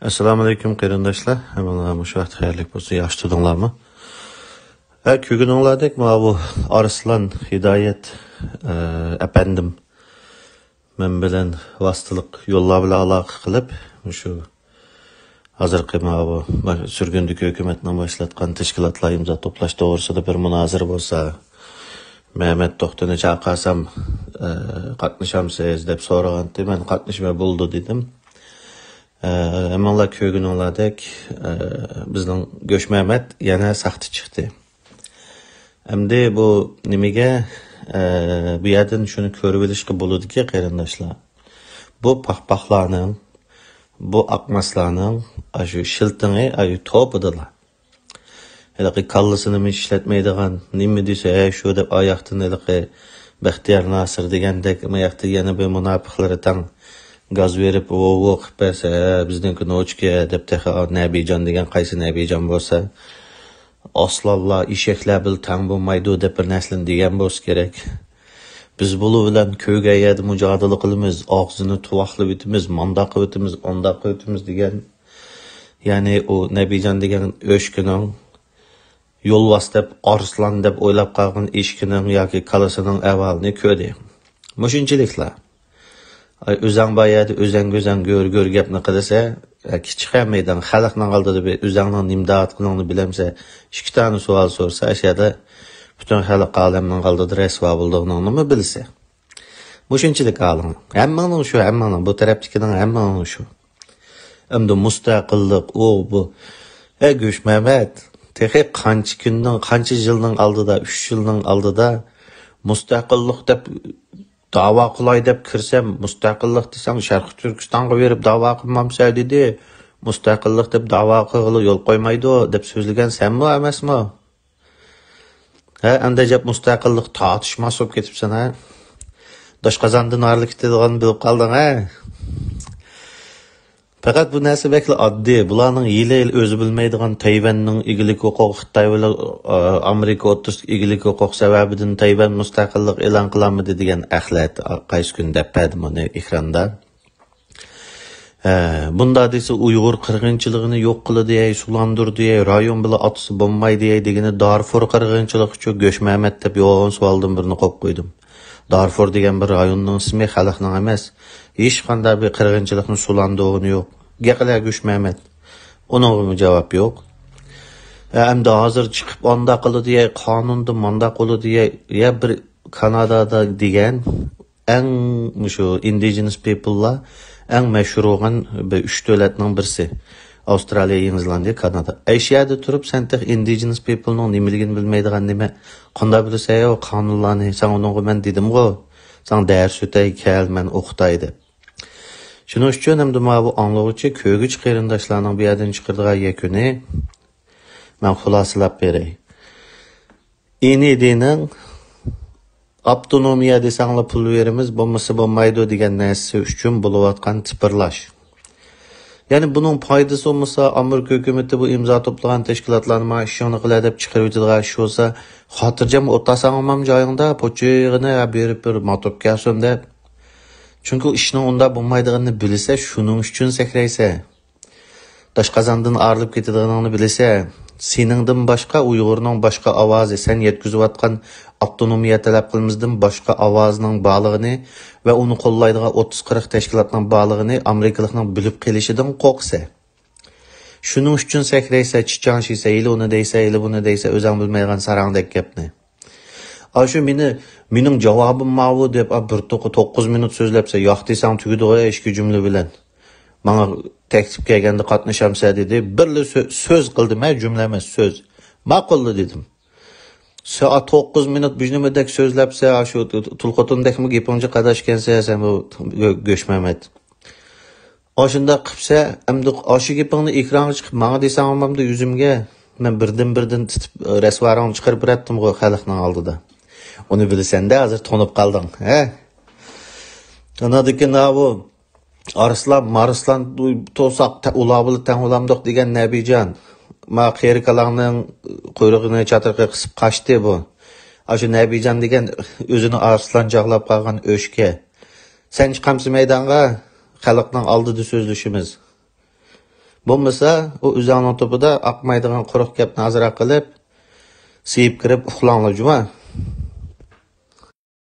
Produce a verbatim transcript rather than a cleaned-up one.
ئەسسالامۇئەلەيكۇم قېرىنداشلار، ھەممىڭلار مۇشۇ ۋاقىت خەيرلىك بولسۇن، ياخشى تۇردۇڭلارمۇ؟ ھە، كۆرگىنىڭلاردەك ماۋۇ ئارسلان ھىدايەت، ئە، ئەپەندىم مەن بىلەن ۋاسىتىلىق يوللار بىلەن ئالاقە قىلىپ، مۇشۇ ھازىرقى ماۋۇ سۈرگۈندىكى ھۆكۈمەتنىڭ باشلاتقان تەشكىلاتلار ئىمزا توپلاش توغرىسىدا بىر مۇنازىرە بولسا، مەمەت توختىنى چاقىرسام، ئە، قاتنىشامسىز دەپ سورىغانتى. مەن قاتنىشماي بولىدۇ دېدىم. ئە، ھەممىڭلار كۆرگىنىڭلاردەك، ئە، بىزنىڭ گۆشمەمەت يەنە ساختا چىقتى. ئەمدى بۇ نېمىگە، ئە، بۇ يەردىن شۇنى كۆرۈۋېلىشقا بولىدۇكى، قېرىنداشلار. بۇ پاخپاقلارنىڭ، بۇ ئاقماسلارنىڭ ئاشۇ شىلتىڭى ئاشۇ توپىدىلا. ھېلىقى كاللىسىنىمۇ ئىشلەتمەيدىغان، نېمە دېسە، ھە، شۇ دەپ ئاياقتىن ھېلىقى بەختىيار ناسىر دېگەندەك، ماياقتا يەنە بىر مۇناپىقلىرى تەڭ گاز بېرىپ، ۋو، ۋو قىلىپ بەرسە، ھە، بىزنىڭكى نوچكا دەپ تېخى نەبىجان دېگەن قايسى نەبىجان بولسا، ئاسلانلار، ئېشەكلەر بىلەن تەڭ بولمايدۇ دەپ بىر نەرسىلەرنى دېگەن بولسا كېرەك. بىز بۇلار بىلەن كۆرگەن يەردە مۇجادىلە قىلىمىز، ئاغزىنى تۇۋاقلاپ ئۆتىمىز، مانداق قىلىۋېتىمىز، ئانداق قىلىۋېتىمىز دېگەن. يەنى ئۇ نەبىجان دېگەن ئۆچكىنىڭ يولۋاس دەپ، ئارسلان دەپ ئويلاپ قالغان ئېشىكىنىڭ ياكى كالىسىنىڭ ئەھۋالىنى كۆردى. مۇشۇنچىلىكلا. ئاي، ئۆزەڭ بار يەردە ئۆزەڭ گۆزەڭ گۆر گۆر گەپنى قىلىسە، ئە، كىچىك ھەممەيدىن خەلقنىڭ ئالدىدا بىر ئۆزەڭنىڭ نېمە دەۋاتقىنىڭنى بىلەمسە، ئىككى دانە سوئال سورىسا، ئەشەدە پۈتۈن خەلق ئالەمنىڭ ئالدىدا رەسۋا بولىدىغىنىڭنىمۇ بىلىسە. مۇشۇنچىلىك ھالىڭ. ھەممىڭنىڭ شۇ، ھەممىڭنىڭ، بۇ تەرەپتىكىنىڭ ھەممىڭنىڭ شۇ. ئەمدى مۇستەقىللىق، ئۇ، بۇ. ئە، گۆشمەمەت، تېخى قانچە كۈننىڭ، قانچە يىلنىڭ ئالدىدا، ئۈچ يىلنىڭ ئالدىدا مۇستەقىللىق دەپ داۋا قىلاي دەپ كىرسەم، مۇستەقىللىق دېسەڭ، شەرقىي تۈركىستانغا بېرىپ داۋا قىلمامسەن دېدى. مۇستەقىللىق دەپ داۋا قىلغىلى يول قويمايدۇ دەپ سۆزلىگەن سەنمۇ ئەمەسمۇ؟ ھە، ئەمدى ئەجەب مۇستەقىللىق تارتىشماس بولۇپ كېتىپسەن، ھە؟ داشقازاندىن ئايرىلىپ كېتىدىغاننى بىلىپ قالدىڭ، ھە؟ پەقەت بۇ نەرسە بەكلا ئاددىي. بۇلارنىڭ ھېلى ئۆزى بىلمەيدىغان تەيۋەننىڭ ئىگىلىك ھوقۇقى، خىتاي بىلەن، ئا، ئامېرىكا ئوتتۇرىسىدىكى ئىگىلىك ھوقۇق سەۋەبىدىن تەيۋەن مۇستەقىللىق ئېلان قىلالمىدى دېگەن ئەخلەت. قايسى كۈنى دەپ بەردىم ئۇنى ئېكراندا. ھە، بۇنداق دېسە، ئۇيغۇر قىرغىنچىلىقىنى يوق قىلىدۇ، سۇلاندۇرىدۇ، رايون بىلەن ئاتىسى بولمايدۇ دېگىنى دارفۇر قىرغىنچىلىقى ئۈچۈن گۆشمەمەت دەپ يوغان سوئالدىن بىرنى قويۇپ قويدۇم. دارفۇر دېگەن بىر رايوننىڭ ئىسمى، خەلقنىڭ ئەمەس. ھېچقانداق بىر قىرغىنچىلىقنى سۇلاندۇرغىنى يوق. گەقلەر گۆشمەمەت. ئۇنىڭغىمۇ جاۋاب يوق. ھە، ئەمدى ھازىر چىقىپ ئانداق قىلىدۇ، قانۇندا مانداق قىلىدۇ، يا بىر كانادادا دېگەن ئەڭ مۇشۇ indigenous people لار ئەڭ مەشھۇر بولغان بىر ئۈچ دۆلەتنىڭ بىرسى. ئاۋسترالىيە، يېڭى زېلاندىيە، كانادا. ئەشيەدە تۇرۇپ سەن تېخى indigenous people نىڭ نېمىلىكىنى بىلمەيدىغان نېمە؟ قانداق بىلىسەن ئۇ قانۇنلارنى؟ ساڭا ئۇنىڭغا مەن دېدىمغۇ، ساڭا دەرس ئۆتەي كەل، مەن ئوقۇتاي دەپ. شۇنىڭ ئۈچۈن ئەمدى ماۋۇ ئاڭلىغۇچى، كۆرگۈچى قېرىنداشلارنىڭ بۇ يەردىن چىقىرىدىغان يەكۈنى مەن خۇلاسىلاپ بېرەي. ئېنىدىنىڭ ئاپتونومىيە دېسەڭلار پۇل بېرىمىز، بولمىسا بولمايدۇ دېگەن نەرسىسى ئۈچۈن بولۇۋاتقان تىپىرلاش. يەنى بۇنىڭ پايدىسى بولمىسا، ئامېرىكا ھۆكۈمىتى بۇ ئىمزا توپلىغان تەشكىلاتلارنى ماڭا ئىشىڭنى قىلە دەپ چىقىرىۋېتىدىغان ئىش بولسا، خاتىرجەم ئولتۇرساڭمۇ جايىڭدا، پوچىغىنى بېرىپ بىر ماتوپ كەلسۇن دەپ. چۈنكى ئىشنىڭ ئۇنداق بولمايدىغىنىنى بىلىسە، شۇنىڭ ئۈچۈن سەكرەيسە. داشقازاندىن ئايرىلىپ كېتىدىغىنىڭنى بىلىسە، سېنىڭدىن باشقا ئۇيغۇرنىڭ باشقا ئاۋازى، سەن يەتكۈزۈۋاتقان ئاپتونومىيە تەلەپ قىلىمىزدىن باشقا ئاۋازنىڭ بارلىقىنى ۋە ئۇنى قوللايدىغان ئوتتۇز قىرىق تەشكىلاتنىڭ بارلىقىنى ئامېرىكىلىقنىڭ بىلىپ قېلىشىدىن قورقىسەن. شۇنىڭ ئۈچۈن سەكرەيسە، چىچاڭشىسە، ھېلى ئۇنى دەيسە، ھېلى بۇنى دەيسە، ئۆزەڭ بىلمەيدىغان ساراڭدەك گەپنى. ئاشۇ مېنى، مېنىڭ جاۋابىم ماۋۇ دەپ، ئا، بىر توققۇ-، توققۇز مىنۇت سۆزلەپسە، ياق دېسەڭ تۈگىدىغۇ ئىككى جۈملە بىلەن. ماڭا تەكلىپ كەلگەندە قاتنىشامسە دېدى. بىرلا سۆ-، سۆز قىلدىم، ھە، جۈملە ئەمەس، سۆز. ماقۇللا دېدىم. سائەت توققۇز مىنۇت بىر نېمىدەك سۆزلەپسە، ئاشۇ تۇلخوتۇندەكمۇ گېپىڭ جىق ئاداشكەنسە، سەن بۇ گۆ-، گۆشمەمەت. ئاشۇنداق قىپسە، ئەمدى ئاشۇ گېپىڭنى ئېكرانغا چىقىپ ماڭا دېسەڭ بولمامدۇ يۈزۈمگە؟ مەن بىردىن-بىردىن تىتىپ، رەسۋارىڭنى چىقىرىپ بېرەتتىمغۇ خەلقنىڭ ئالدىدا. ئۇنى بىلىسەن-دە، ھازىر تونۇپ قالدىڭ، ھە؟ ئانادىكى ناۋۇ ئارسلان، مارسلان، توساق، تە-، ئۇلار بىلەن تەڭ بولامدۇق دېگەن نەبىجان. ما قېرى كالاڭنىڭ قۇيرۇقىنى چاتىقىغا قىسىپ قاچتى بۇ. ئاشۇ نەبىجان دېگەن ئۆزىنى ئارسلان چاغلاپ قالغان ئۆچكە. سەن چىقامسەن مەيدانغا؟ خەلقنىڭ ئالدىدا سۆزلىشىمىز. بولمىسا، ئۇ ئۆزەڭنىڭ توپىدا ئاقمايدىغان قۇرۇق گەپنى ئازراق قىلىپ، سىيىپ كىرىپ ئۇخلاڭلار جۇما.